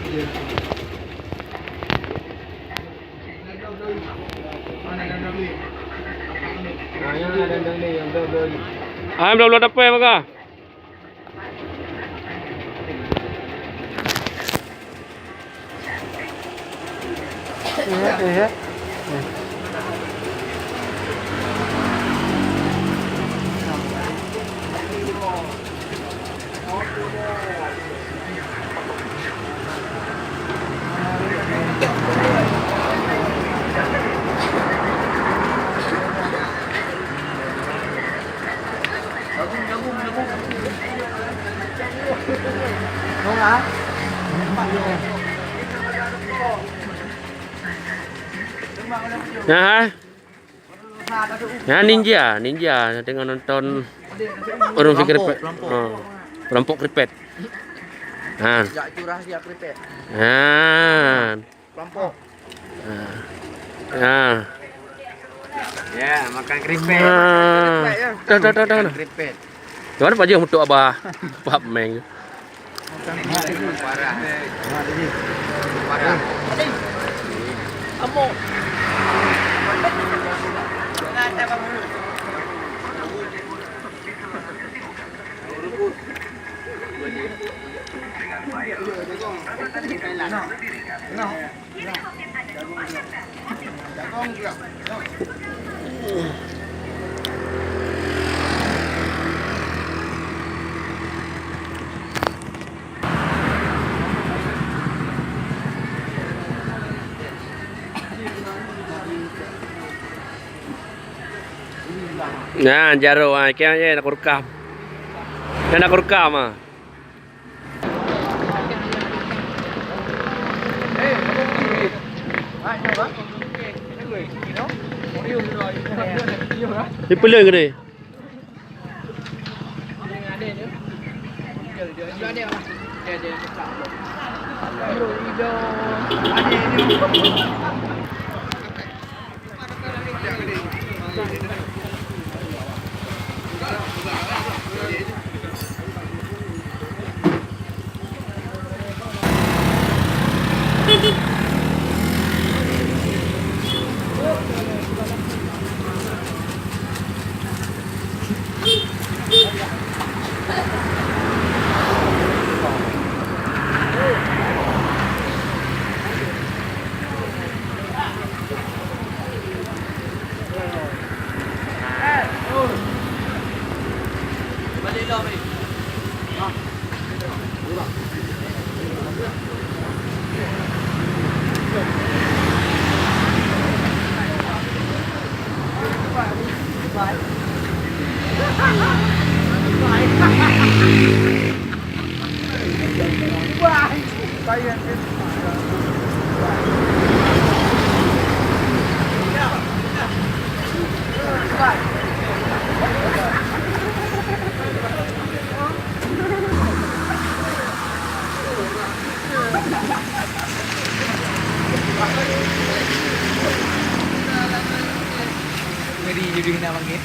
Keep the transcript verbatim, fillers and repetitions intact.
Ah, yang bloe-bloe dapur, maka. Nah, hai. Nah, ninja, ninja tengah nonton ureueng Perampok, Kripet. Perampok. Oh, perampok Kripet. Ha. Jak curah dia Kripet. Ha. Perampok. Ha. Ha. Ya, makan Kripet. Ha. Kripet, ya. Dah, dah, dah, dah. Makan Kripet. Cuman apa je untuk abah? Pap meng. Parah. Parah. Nah, jaroe, ah, kian je nak rekam. Nak rekam, ah. Di peuleueng geude. Ngeri je dia kena panggil.